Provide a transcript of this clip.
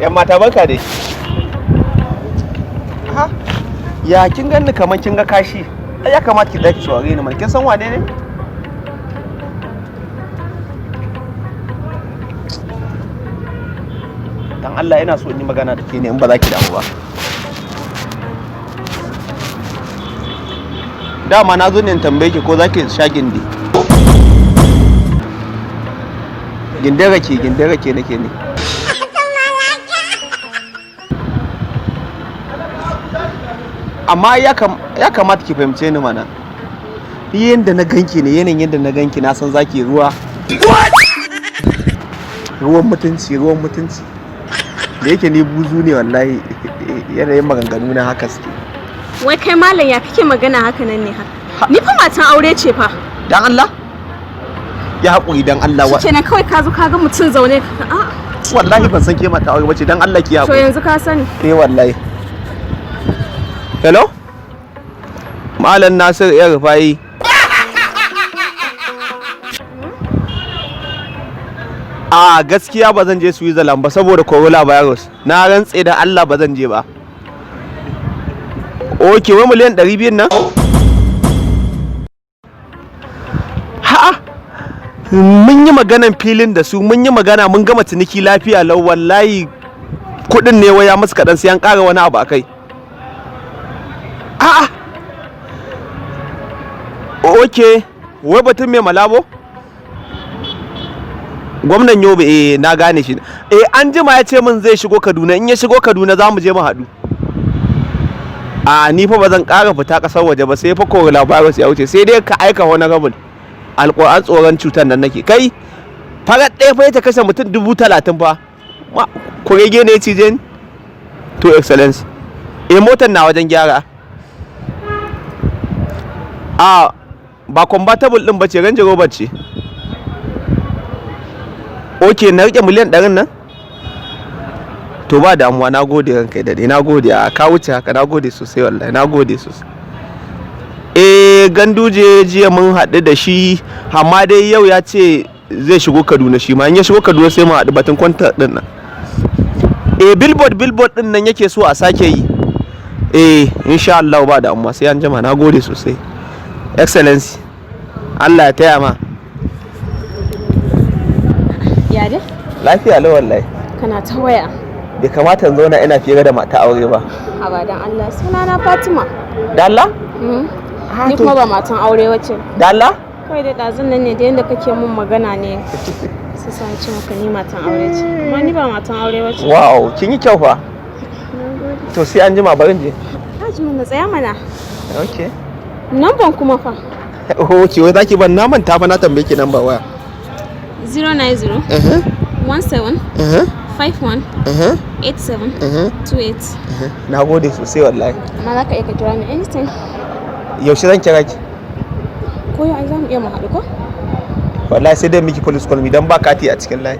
Yan mata, barka dai. Ha, ya kin ganni kamar kin ga kashi? Ai ya kamata ki daki saurare ni mana. Kin san wane ne? Dan Allah, ina so in yi magana da ke ne, in ba za ki damu ba. Dama na zo ne in tambaye ki ko za ki sha gindi. Gindin rake, gindin rake nake ne. Amma ya kamata ki fahimce ni mana. Ni yanda na ganki ne, yanayin yanda na ganki, na san zaki ruwa. Ruwan mutunci, ruwan mutunci. Da yake ni buzu ne wallahi, yanayin maganganu na haka suke. Wai kai malam, ya kake magana haka nan ne haka? Ni fa matan aure ce fa. Dan Allah? Ya haƙuri dan Allah wa. Shikenan, kawai ka zo ka ga mutum zaune a Wallahi ban san ke mata aure bace, dan Allah ki To haƙuri. yanzu ka sani. Eh wallahi. Hello? Malam Nasir ya Rufai. A gaskiya ba zan je Switzerland ba saboda coronavirus. Na rantse da Allah ba zan je ba. Ok, wai miliyan 200 nan? Ha'a! Mun yi maganan filin da su, mun yi magana, mun gama ciniki lafiya lau. Wallahi kuɗin ne waya musu kaɗan, sai an ƙara wani abu a kai. A'a! Ok, wai batun mai malabo? Gwamnan Yobe, eh, na gane shi. Eh, an jima ya ce min zai shigo Kaduna, in ya shigo Kaduna za mu je mu haɗu. A ni fa ba zan ƙara fita ƙasar waje ba sai fa coronavirus ya wuce, sai dai ka aika wani rabin. Alƙur'an tsoron cutar nan nake. Kai, farar ɗaya fa ta kashe mutum 30,000 fa. Kurege ne ya cije ni? To Excellence. Eh, motar na wajen gyara. A ba convertible din bace, Range Rover ce. Ok, na rike miliyan 100 nan? To ba damuwa, na gode, ranka ya daɗe, na gode. A ka wuce haka, na gode sosai wallahi, na gode sosai. Eh, Ganduje jiya mun haɗu da shi, amma dai yau ya ce zai shigo Kaduna shi ma. In ya shigo Kaduna sai mu haɗu batun kwanta ɗin nan. Eh, billboard, billboard ɗin nan yake so a sake yi. Eh, insha Allah ba damuwa, sai an jima, na gode sosai. Excellency, Allah ya taya ma. Ya dai? Lafiya lau wallahi. Kana ta waya. Bai kamata in zauna ina fira da mata aure ba. Abadan Allah, sunana Fatima. Da Allah? Ni kuma ba matan aure wace. Da Allah? Kawai dai ɗazun nan ne da yadda kake mun magana ne su san ce maka ni matan aure ce. Amma ni ba matan aure wace. Wow, kin yi kyau fa. To sai an jima, barin je. Haji mun tsaya mana. Okay. Namban kuma fa. Okay, wai zaki ban, na manta fa na tambaye ki namba waya. 090 17 51 87 28. Na gode sosai wallahi. Amma za ka iya ka kira ni anytime. Yaushe zan kira ki? Ko yau ai za mu iya mu haɗu ko? Wallahi sai dai miki police call me dan ba kati a cikin layi.